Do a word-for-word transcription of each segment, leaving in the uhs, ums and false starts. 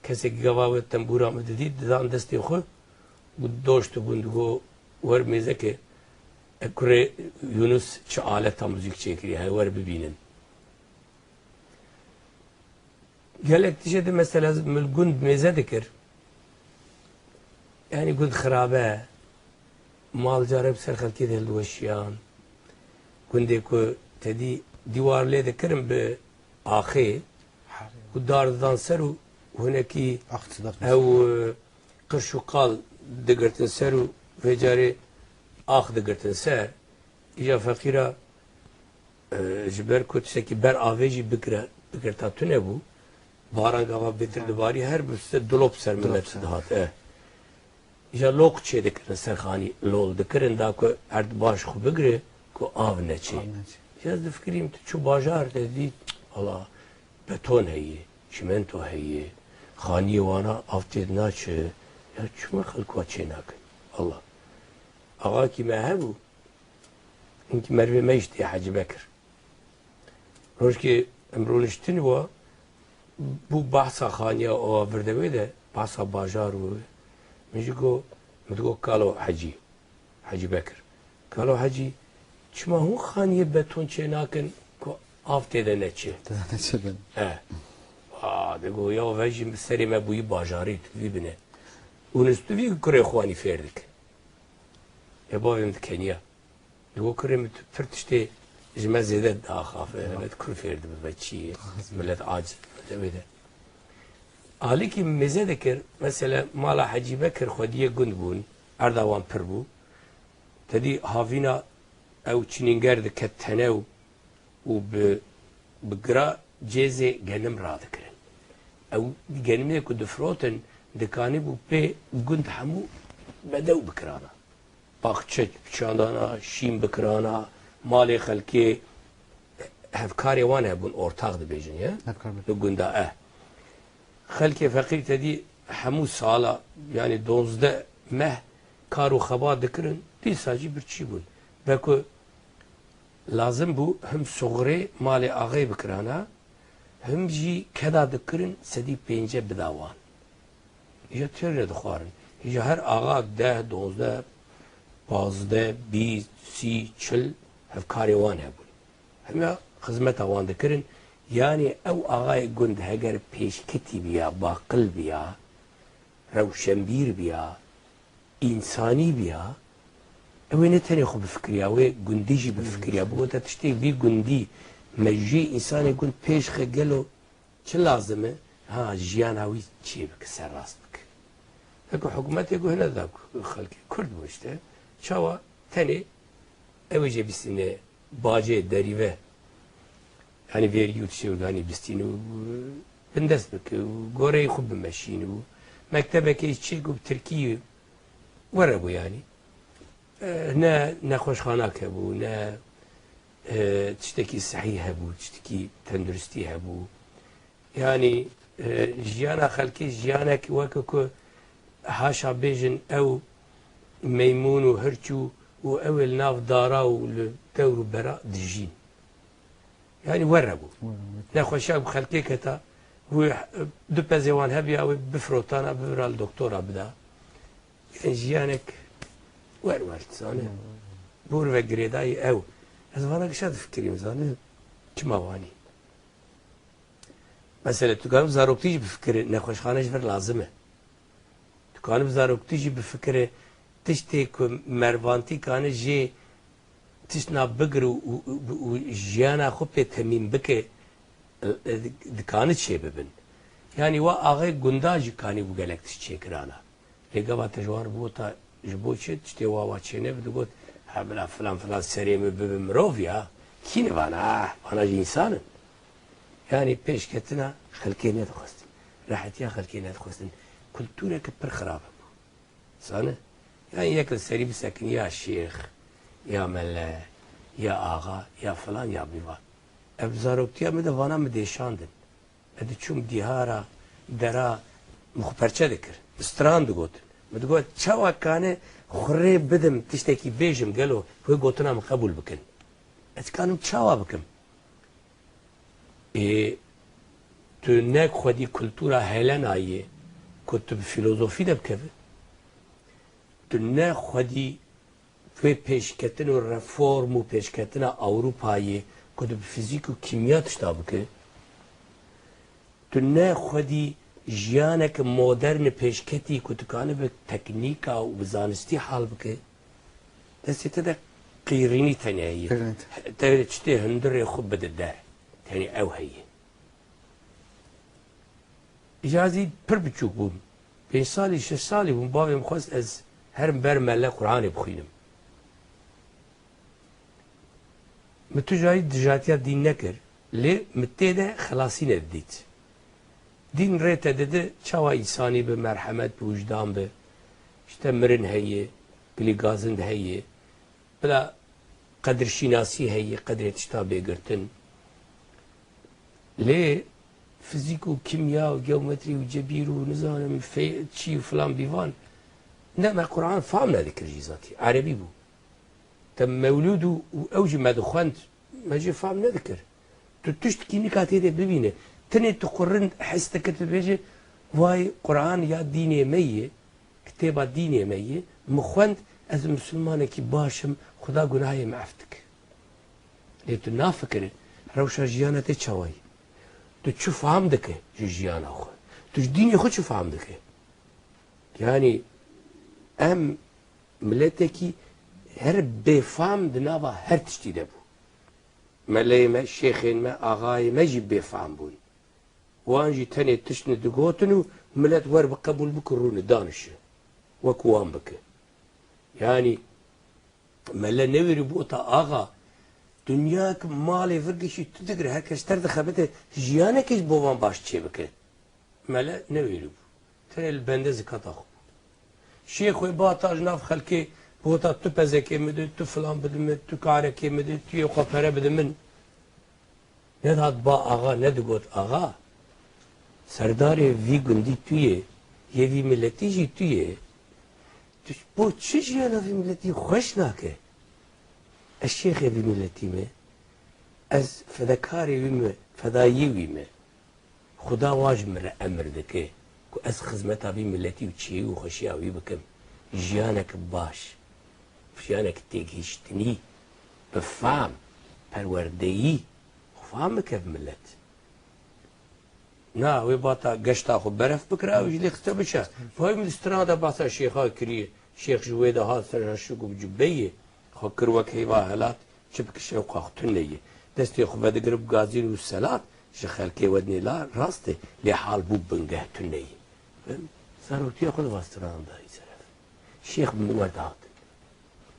Kesekî gava wê tembûra min didît, didan destê xwe û doşt bûn, digo, "Wer mêzeke, e, kurê Yunus çi aleta muzîk çêkirî heye, wer bibînin." Gelek tije di mesela min gund mêze dikir. Yanî gund xirabe, mal carê bi ser xelkê de hildiweşiyan. Gundê ku te dî dîwar lê dikirin bi axê û dar didan ser û hinekî Ax çi dexmî ew, e, qirş û qal digirtin ser û vê carê ax digirtin ser. Îja feqîra, e, ji ber ku tiştekî ber avê jî bigire-, bigirta tune bû, baran gava bêtir dibarî, her bi se-, dilop ser Dilop milet ser. dihat. E. Îja loq çê dikirin ser xanî, lol dikirin da ku erd baş xwe bigire ku av neçê. Av neçê. Îja ez difikirîm tu çû bajar te dî, ala, beton heye, çimento heye, xaniyê wana av tê naçe. Ya çima xelk wa çê nakin? Allah. Axakî me hebû, hinkî merivê me jî tê Hecî Bekir. Rojkê em rûniştin wa, bû behsa xaniya owa vir de wê de, behsa bajar û wê. Min jî got, min digot, "Kalo Hecî, Hecî Bekir. Kalo Hecî, çima hûn xaniyê beton çê nakin ku av tê de neçe?" Tê de neçe bin. E. Aa, digo, "Ya ve jî serê me bûyî bajarî, tu vî bine. Û nistu vî kurê xwanî fêr dikin." Ya bavê min dikeniya. Digo, "Kurê min, tu pir tiştê ji me zêde diaxafe. Ya. Milet kur fêr dibe, çi ye? Milet aciz dibe." Demê de. Alîkî mêze dikir, mesela mala Hecî Bekir xwediyê gund bûn, erda wan pir bû. Te dî havîna ew çinînger diket tene û û bi, bi gira cêzê genim radikirin. Ew genimê ku difirotin, dikanîbû pê gund hemû bedew bikirana. Baxçe biçandana, şîn bikirana, malê xelkê hevkarê wan hebûn, ortax dibêjin, ye? Hevkar bin. Li gunda, eh. Xelkê feqîr te dî hemû sala, yanî donzdeh meh kar û xebat dikirin, dîsa jî birçî bûn. Be ku lazim bû him suxurê malê axê bikirana, him jî keda dikirin sedî pênce bida wan. Îja têr nedixwarin. Îja her axa deh, dozdeh, pazdeh, bîst, sî, çil hevkarê wan hebûn. Hema xizmeta wan dikirin. Yanî ew axayê gund heger pêşketî biya, baqil biya, rewşenbîr biya, însanî biya, ew ê ne tenê xwe bifikiriya, wê gundî jî bifikiriya. Bigota tiştê vî gundî, mejiyê însanê gund pêş xe gelo çi lazim e? Ha, jiyana wî çê bike, serrast bike. Heke hikûmetê ku hine da ku xelkê Kurd bû işte, çawa tenê ew ê jê bistîne bacê derîve, yanî vergî û tiştê û ganî bistîne û bindest bike û goreyê xwe bimeşîne û mektebekê çêk û bi tirkî were bû yanî. E, ne nexweşxanak hebû, ne, e, tiştekî sehî hebû, tiştekî tenduristî hebû. Yanî, e, jiyana xelkê jiyanek weke ku haşa bêjin ew meymûn û hirç û, û ew ê li nav dara û li dewr û bera dijîn. Yanî were bû. Were bû. Nexweşiya bi xelkê keta, wê, e, du pezê wan hebiya, wê bifirotana, bibira li doktora bida. Yanî jiyanek wer wer, dizane. Bor ve girêdayî ew. Ez vana gişa difikirîm, zane çima wanî. Mesela, tu kanî bi zaroktî jî bifikirî, nexweşxane ji vir lazim e. Tu kanî bi zaroktî jî bifikirî, tiştê ku mervantî kanî jê tiştna bigir û, û, û, û jiyana xwe pê temîn bike, e, e, dikanî çê bibin. Yanî wa axê gunda jî kanî bû gelek tişt çêkirana. Lê gava te ji wan re bigota, ji bo çi tiştê wa wa çênebe, digot, "Ha bila filan filan serê min bibe mirov ya, kî ne vana, ah, vana jî însan in." Yanî pêşketina xelkê nedixwestin, rehetiya xelkê nedixwestin. Kultureke pir xirab hebû. Zane? Yanî yek li serî bisekin ya şêx, ya mele, ya axa, ya filan ya bîvan. Ev zaroktiya min de vana min dêşandin. Ez diçûm dîhara, dera, min xwe perçe dikir. Bi stran digotin. Min digot, "Çawa kane xwe rê bidim, tiştekî bêjim, gelo wê gotina min qebûl bikin? Ez kanim çawa bikim?" Ê, tu ne xwedî kultura Helena yê, Ku tu bi filozofî de bikeve, tu ne xwedî vê pêşketin û reform û pêşketina Ewropayê ku tu bi fizîk û kîmya tişta bike, tu ne xwedî jiyaneke modern pêşketî ku tu kane bi teknîka û bi zanistî hal bike, destê te de qîrînî tenê heye. Qîrînî. Te tiştê hundirê xwe bide der. Tenê ew heye. Îcazî pir biçûk bûm. Pênc salî, şeş salî bûm, bavê min xwest ez herim ber mele Quranê bixwînim. Min tu carî dijatiya dîn nekir, lê min tê de xelasîne didît. Dîn rê te didi, çawa însanî bi, merhemet bi, wijdan bi. Îşte mirin heye, gilî gazind heye. Bila qedirşînasî heye, qedrê tişta bê girtin. Lê fizîk û kîmya û geometrî û cebîr û nizanim fê-, çî û filan bîvan, ne me Quran fam nedikir jî zatî. Erebî bû. Te mewlûd û, û ew jî me dixwend, me jî fam nedikir. Tu tiştkî nika tê de bibîne. Tenê tu xwe rind hes dike, tu dibêje, vay Quran ya dînê me ye, kitêba dînê me ye, min xwend, ez misilmanekî baş im, Xuda gunahê me ef dike. Lê tu nafikire, rewşa jiyana te çawa ye? Tu çi fam dike ji jiyana xwe? Tu ji dînê xwe çi fam dike? Yanî em miletekî her bêfam di nava her tiştî de bû. Meleyê me, şêxên me, axayê me jî bêfam bûn. Wan jî tenê tiştini digotin û milet wer bi qebûl bike rûne danişe. Wek wan bike. Yanî mele newêrî bû ota axa, dinyayek malê vir gişî tu digire, her kes ter dixebite, jiyanekê ji bo van baş çêbike. Mele newêrî bû. Tenê li bende zikata xwe bû. Şêx wê bata ji nav xelkê bihota tu pezekê min de, tu filan bide min, tu karekê min de, tu yê xwe pere bide min. Nedihat ba axa, nedigot axa. Serdarê vî gundî tu yê, yê vî miletî jî tu yê. Tu bo çi jiyana vî miletî xweş nake? Ez şêxê vî miletî me. Ez fedekarê wî me, fedayiyê wî me. Xuda wa ji min re emir dike ku ez xizmeta vî miletî û çêyî û xweşiya wî bikim. Jiyanek baş, jiyanek têgihiştinî, bi fam, perwerdeyî, fam bike bi milet. Na, wê bata geşta xwe beref bikira, ew jî lê xiste biçe. Vay min di strana de behsa şêxa kiriye. Şêx ji wê de hat ser şik û cubeyê. Xwe kir wek heyva helat, çi bike şewqa xwe tune ye. Destê xwe vedigire bi gazîn û selat, ji xelkê wedinê la rast e, lê hal bû bingeh tune ye. Em zarotiya xwe di van stranan dayî seref. Şêx bi min werdihatin.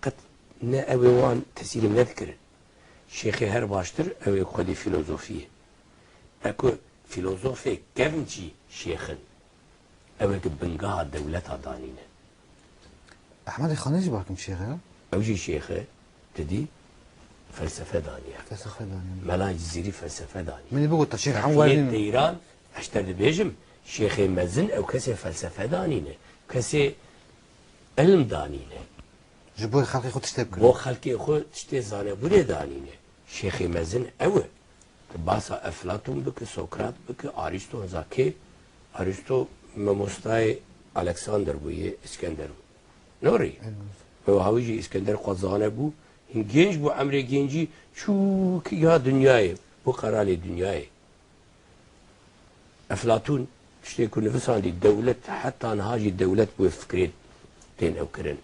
Qet ne ew ê wan tesîrê min nedikirin. Şêxê her baştir ew ê xwedî fîlozofî ye. E ku fîlozofê kevn jî şêx in. Ew ê ku bingeha dewleta danîne. Ehmedê Xanê jî bakim şêx e. Ew jî şêx e. Tu dî felsefe daniye. Felsefe daniye. Mela Cizîrî felsefe daniye. Min ê bigot te şêx Feqiyê hemwerdîn. Teyran, ez ji te dibêjim, şêxê mezin ew kesê felsefe danîne. Kesê ilm danîne. Ji bo xelkê xwe tiştê bikirin. Bo xelkê xwe tiştê zanebûnê danîne. Şêxê mezin ew e. Tu basa Eflatûn bike, Sokrat bike, Arîsto, heza kê? Arîsto mamostayê Alexander bûye, Îskender bû. Norî. Ew hawî jî Îskender xwe zane bû. Hin gênc bû, emrê gêncî çû ki ya dinyayê. Bû qeralê dinyayê. Eflatûn tiştê ku nivisandî, dewlet, heta niha jî dewlet bi wê fikrê tên ew kirin.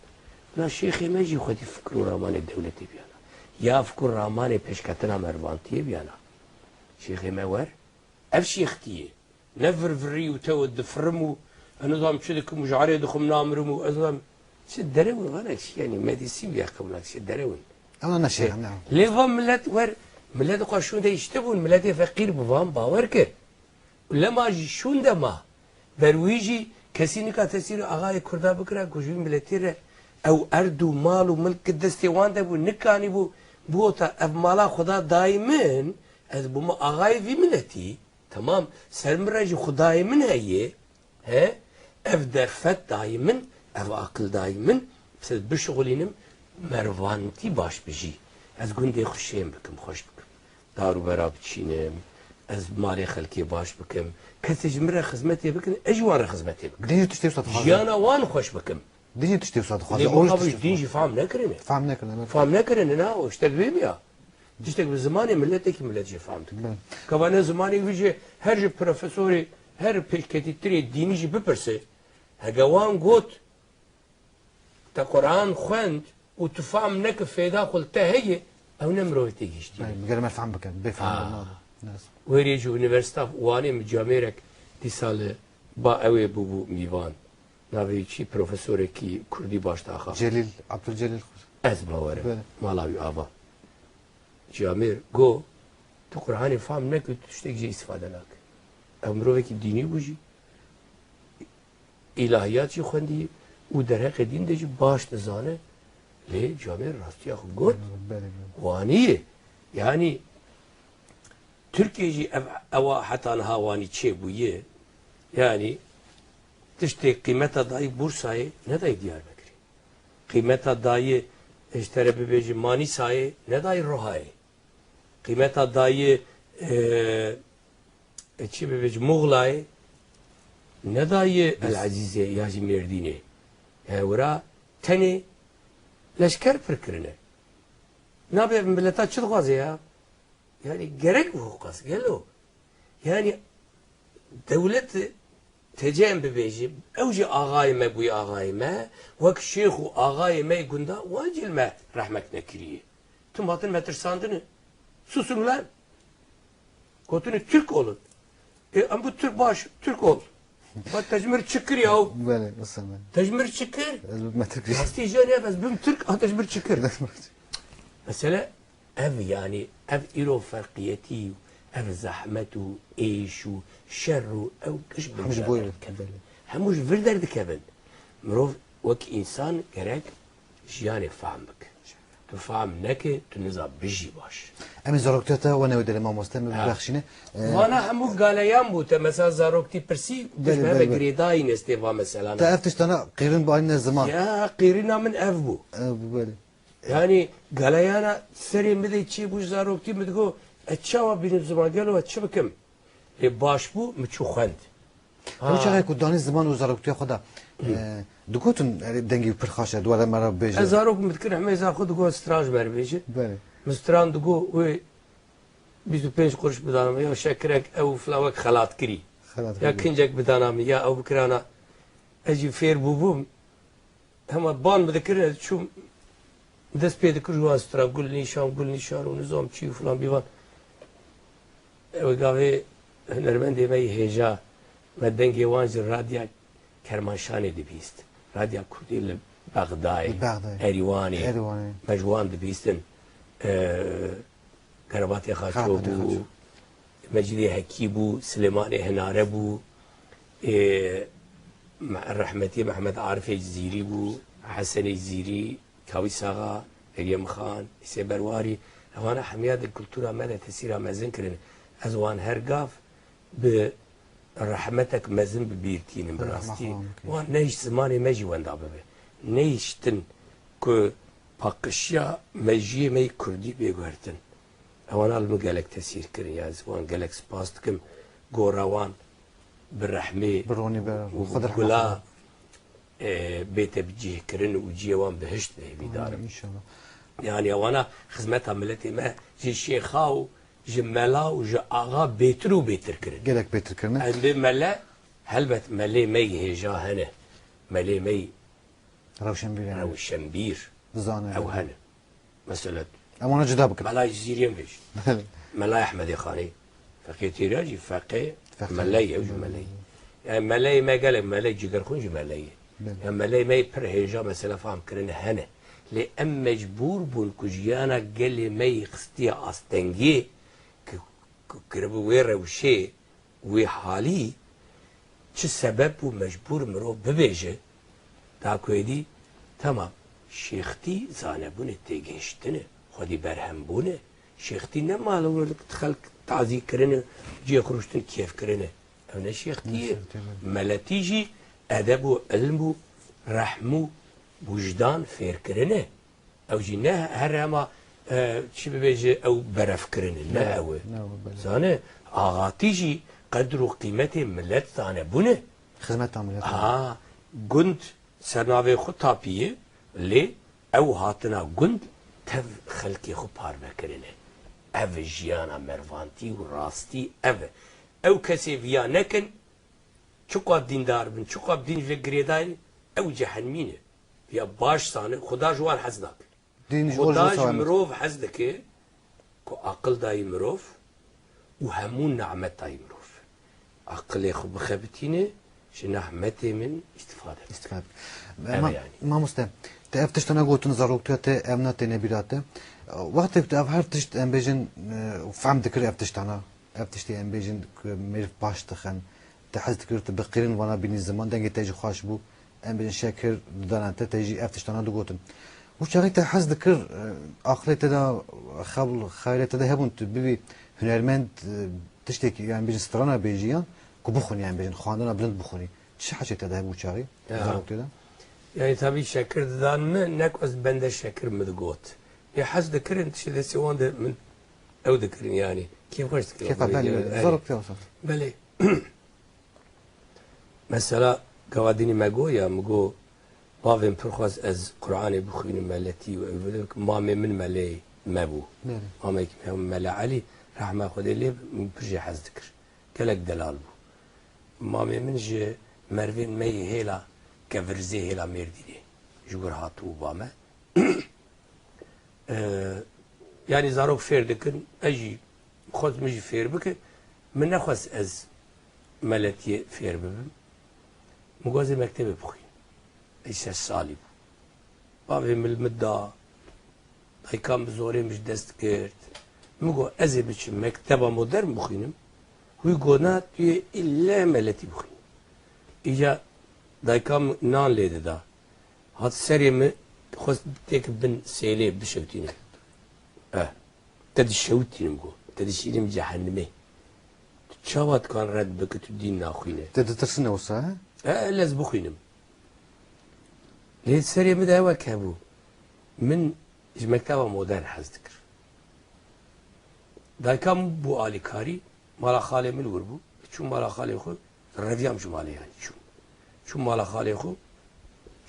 Bila şêxê me jî xwedî fikr û ramanê dewletê biyana. Ya fikr û ramanê pêşketina mervantiyê biyana. Şêxê me wer, ev şêxtî ye. Ne virvirî û tew difirim û ez nizam çi dikim û ji erê dixwim namirim û ez nizam çi derewin, vanek çi, yanî medîsîn biya qewlak çi derewin. Ew ne şêx, ne. Lê va millet wer, millet xwe şûnde îşte bûn, milletê feqîr bi van bawer kir. Û lema jî şûnde ma. Ber wî jî kesî nika tesîrê axayê Kurda bikira ku ji wî miletî re ew erd û mal û milk ki destê wan de bû, nikanîbû, bigota ev mala Xuda dayî min, ez bûme axayê vî miletî. Temam, ser min re jî Xwedayê min heye, he? Ev derfet dayî min, ev aqil dayî min, ez bişixulînim, mervantî baş bijî. Ez gundê xwe şên bikim, xweş bikim. Dar û bera biçînim, Ez malê xelkê baş bikim. Kesê ji min re xizmetê bikin, ez ji wan re xizmetê bikim. Din jî tiştê wisa dixwaze. Jiyana wan xweş bikim. Din jî tiştê wisa dixwaze. Lê Ew jî baka tiştê wisa dixwaze. Din jî fam nekirinê. Fam nekirinê. Fam nekirinê, na, o işte vê ya. Tiştek bi zimanê miletekî milet jê fam dike. Kava ne zimanê wî jê her ji profesorê, her pêşketîtirê dînî jî bipirse, hege wan got, Te Quran xwend û tu fam neke fêda xwe li te heye, ew ne mirovê têgihiştî ne. Belê, gere me fam bikin, bê fam Ha. bikin. Wêrê ji Unîversîta Wanê min camêrek dîsa li ba ew ê bûbû mîvan. Navê wî çi? Profesorekî kurdî baş daxa. Celîl, Abdulcelîl Xur. Ez bawer im. Belê. Mala wî ava. Camêr go, tu Quranê fam neke, tu tiştek jê îstîfade nake. Ew mirovekî dînî bû jî. Îlahiyat jî xwendî û derheqê dîn de jî baş dizane, lê camêr rastiya xwe got, Belê, belê. Wanî ye. Yanî Tirkiyê jî ev, ewa heta niha wanî çêbûye. Yanî tiştê qîmeta dayî Bursayê nedayî Diyarbekirê. Qîmeta dayî, ji te re bibêjim, Manîsayê nedayî Rohayê. Qîmeta dayî, e, e, çi bibêjim, Muxlayê, nedayî El Ezîzê ya jî Mêrdînê. Yani wira tenê leşker pir kirine. Nabe ev mileta çi dixwaze ya? Yani gerek bu qas, gelo. Yani dewlet Tecem bibêjî, ew jî axayê me bûye axayê me, wek şêx û axayê me yê gunda, wan jî li me rehmek nekiriye. Tim hatin me tirsandine. Susun ulan. Gotine Türk olun. E, em bu Türk baş, Türk ol. Ba te ji mir çi kir yaw? Belê, mesela. Te ji mir çi kir? Ez bibime Tirk. Rastî jê ne, ez bim Türk, ha te ji mir çi kir? Mesele Ev, yanî ev îro ferqiyetî, ev zehmet û êş û şer û ew giş bi Hemû ji bo derdikevin. Hemû ji vir derdikevin. Mirov wek însan gerek jiyanê fehm bike. Tu fehm neke, tu niza bijî baş. Em ê zaroktiya te wene wê derê mamoste, min bibexşîne. Ee, Vana hemû galeyan bû te, mesela zaroktî pirsî, tu Belê, ji heve belê, belê. Girêdayî nestê va meselana. Te ev tiştana qîrin bayîne ziman. Ya, qîrina min ev bû. Ev bû, belê. Yanî galeyana serê min de çêbû ji zaroktî min digot, ez çawa bînim ziman, gelo ez çi bikim? Lê baş bû, min çû xwend. Ew çaxê ku danî ziman û zaroktiya xwe de, e, digotin, erê, dengê wî pir xaş e, dware me re bibêje. Ez zarok min dikir, hemê zar xwe digot, stran ji me re bêje. Belê. Min stran digot, wê bîst û pênc quruş bidana min, ya şekirek ew filan wek xelatkirî. Xelat Ya bû. Kincek bidana min, ya ew bikirana. Ez jî fêr bûbûm. Hema ban min dikir, ez çûm dest pê dikir ji wan stran, gul nîşan, gul nîşan û nizam çi û filan bîvan. Ew gavê hunermendê me yê hêja, me dengê wan ji radya Kermanşanê dibîst. Radya Kurdî li Bexdayê, Li Bexdayê. Erîwanê, Erîwanê. Me ji wan dibîstin. Ee, Kerabatê Xaço Kerabatê bû, Xaço. Mecîdê Hekî bû, Silêmanê Hinare bû, ê, me-, rehmetî Mehmet Arifê Cizîrî bû, Hesenê Cizîrî, Kawîs Axa, Meryem Xan, Îsê Berwarî, evana hemiya di kultura me de tesîra mezin kirin. Ez wan her gav bi rehmetek mezin bi bîr tînim bi Rehma rastî. Xwe bike. Wan nehişt zimanê me jî wenda bibe. Nehiştin ku paqişiya mejiyê me yê kurdî bê guhertin. Ewana li min gelek tesîr kirin. Yani ez wan gelek spas dikim. Gora wan bi rehmê Bi ronî be, û Xwedê rehma gula xwe. E, bête bi cihkirin û cihê wan bihişt be hêvîdar im. Amin, înşallah. Yani ewana xizmeta miletê me ji şêxa û ji mela û ji axa bêtir û bêtir kirin. Gelek bêtir kirine. Em bê mele, helbet melê me yê hêja hene. Melê me yê Rewşenbîr yani. Rewşenbîr. Bizane. Ew hene. Mesela Em wana cuda bikin. Mela Cizîriyên vêj. Belê. Mela Ehmedê Xanê. Feqê Têrya jî feqê Feqê. Meley ew jî meley. Yani meleyê me gelek meley cigerxwîn jî meleyê. Belê. Yani meleyê me yê pir hêja mesela fam kirine hene. Lê em mecbûr bûn ku jiyana gelê me yê xistiye astengiyê ku, ku kiribû wê rewşê, wê halî çi sebeb bû mecbûr mirov bibêje, da ku êdî, temam, şêxtî zanebûn e, têgihiştin e, xwedî berhembûn e. Şêxtî ne mal û milk xelk tazî kirine, cihê xwe rûştin kêf kirine. Ev ne şêxtî ye. Ne şêxtî ye. Meletî jî edeb û ilm û rehm û wijdan fêr kirine. Ew jî ne her hema e, çi bibêje, ew berevkirin e, ne ew e. Ne ew, belê. Zane, axatî jî qedir û qîmetê milet zanebûne. Xizmeta milet. Ha, gund sernavê xwe tapiye, lê ew hatina gund tev xelkê xwe parve kirine. Ev e jiyana mervantî û rastî ev e. Ew kesê viya nekin, çiqas dîndar bin, çiqas bi dîn ve girêdayî, ew cehenmî ne. Ya baş zane, Xuda ji wan hez nake. Dîn ji Xuda ji mirov hez dike ku aqil dayî mirov û hemû nimet dayî mirov. Aqilê xwe bixebitîne, ji nimetê min îstifade bike. Îstifade bike. Ev Ma-, yanî. Mamoste, te ev tiştana gotin, zaroktiya te ev na têne bîra te. Wextê ku tu ev her tişt, em bêjin, e, fehm dikir ev tiştana. Ev tiştê em bêjin ku mêr baş dixin, te hez dikir, tu bi qîrin vana bînî ziman, dengê te jî xweş bû. Em bêjin şekir didana te, te jî ev tiştana digotin. Û çaxê te hez dikir, e, aqilê te de, xewl, xeyalê te de hebûn, tu bibî hunermend, e, tiştekî, em bêjin strana bêjî yan, ku bixwînî, em bêjin xwendina bilind bixwînî. Çi hişê te de hebû çaxê? Ya. Zaroktiya de? Yani tabii şekir didan min, ne ku ez bende şekir min digot. Lê hez dikirin, tiştê destê wan de min ew dikirin yani. Kêfxweş dikirin. Kêfa, belê, belê. Erê. Zaroktiya wisa. Belê. Mesela gava dinî me got ya, min got, bavê min pir xwest ez Qur'anê bixwînim, meletî û ev, mamê min meleyê me bû. Belê. Mamekî me Mele Elî, rehma Xwedê lê, min pir jê hez dikir. Gelek delal bû. Mamê min ji merivên me yê hêla kevirzê hêla Mêrdînê ji wir hatibû ba me. Ee, yani zarok fêr dikin, ez jî xwest min jî fêr bike. Min nexwest ez meletiyê fêr bibim. Min got ez ê mektebê bixwînim. Ez şeş salî bûm. Bavê min li min da, dayika min zorê min ji dest girt. Min got ez ê biçim mekteba modern bixwînim. Wî got na, tu yê îlle meletî bixwînî. Îca dayika min nan lê dida. Hat serê min, xwest têk bin sêlê bişewtînim. Eh, te dişewtînim got. Te dişînim cehenimê. Tu çawa dikan red bike tu dîn naxwîne? Te ditirsin wisa, he? Eh, lez bixwînim. Lê serê min de ewek hebû. Min ji mekteba modern hez dikir. Dayika min bû alîkarî, mala xalê min li wir bû. Çûm mala xalê xwe, reviyam ji malê yanî çûm. Çûm mala xalê xwe,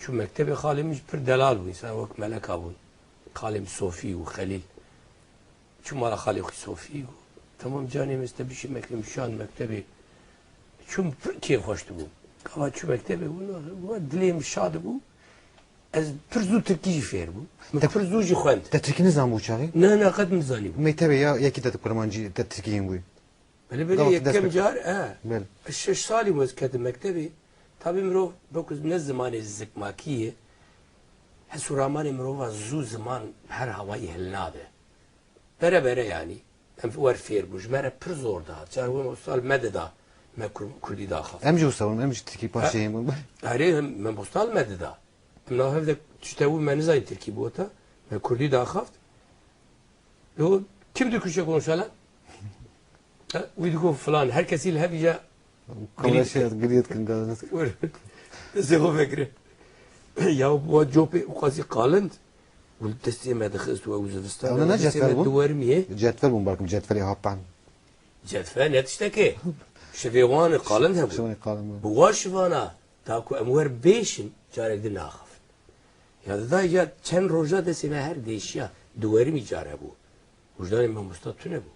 çûm mektebê, xalê min jî pir delal bû, însan wek meleka bûn. Xalê min Sofî û Xelîl. Çûm mala xalê xwe Sofî got, temam canê min, ez te bişî mektebê, şan mektebê. Çûm pir kêfxweş dibûm. Gava çû mektebê bû, dilê min şa dibû. Ez pir zû tirkî jî fêr bûm. Min Te pir zû jî xwend. Te tirkî nizanbû çaxê? Na, na, qet nizanîbû. Mektebê ya yekî te kurmancî, te tirkî hîn bûyî? Belê, belê, Gava tu dest yekem pê car, e. Belê. Ez şeş salî bû ez ketim mektebê. Tabî mirov, wekî ne zimanê zikmakî ye. Hes û ramanê mirova zû ziman her hawayî hilnade. Bere bere yanî. Em wer fêr bû. Ji me re pir zor dihat. Car wê mamosta li me dida. Me kur-, kurdî daxaft. Em jî wisa bûn, em jî tirkî paşê hîn bûn. Erê, em, mamosta li me dida. Em nav hev de tişte wî me nizanî tirkî bigota. Me kurdî daxaft. Yo, kim Türkçe konuşa lan? Ha, wî digot filan. Her kesî li hev îca Kamera girî-, şey, giriyet kin gazet. Wer. Destê xwe vekire. Ya bu copê û qasî qalind. Û destê me dixist û ew zivistan. Ew ne, ne destê cetvel me bûn? Diwermiyê. Cetvel bûn, belkim cetvelê hapan. Cetvel ne tiştekê. Şivê wan qalind hebû. Şivê wan qalind bû. Bi wan şivana, ta ku em wer bêşin, carek din naxafin. Ya dida ya çend roja destê me her değişiya. Diwermî car hebû. Wijdanê mamosta tune bû.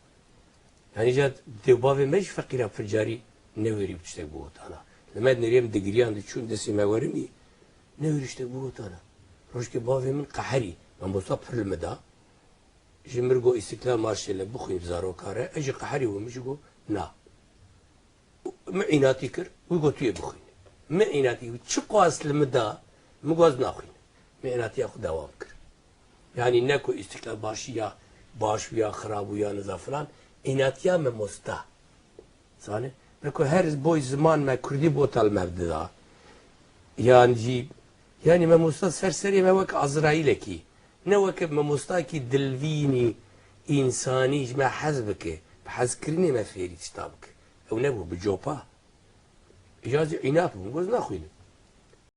Yanî ca dê û bavê me jî feqîra pir carî newêrî bi tiştek bigotana. Li me nêrî em digiriyan diçûn destê me werimî, newêrî tiştek bigotana. Rojkê bavê min qeherî, mamosta pir li min da. Ji mir got Îstiklal Marşê li bixwîn bi zaroka re, ez jî qeherî bûm, min jî got na. Min înatî kir, wî got tu yê bixwîne. Min înatî kir, çiqas li min da, min got ez naxwînim. Min înatiya xwe dewam kir. Yanî ne ku Îstiklal Marşî ya baş bû ya xirab bû ya niza filan, înatiya me mosta. Zanî? Me ku her boy ziman me kurdî bota li me dida. Yan jî, yanî me mosta ser serê me wek Azraîlekî. Ne weke mamostakî dilvînî, însanî ji me hez bike, bi hezkirinê me fêrî tişta bike. Ew nebû, bi copa. Îca ez jî înat bûm, goz naxwînim.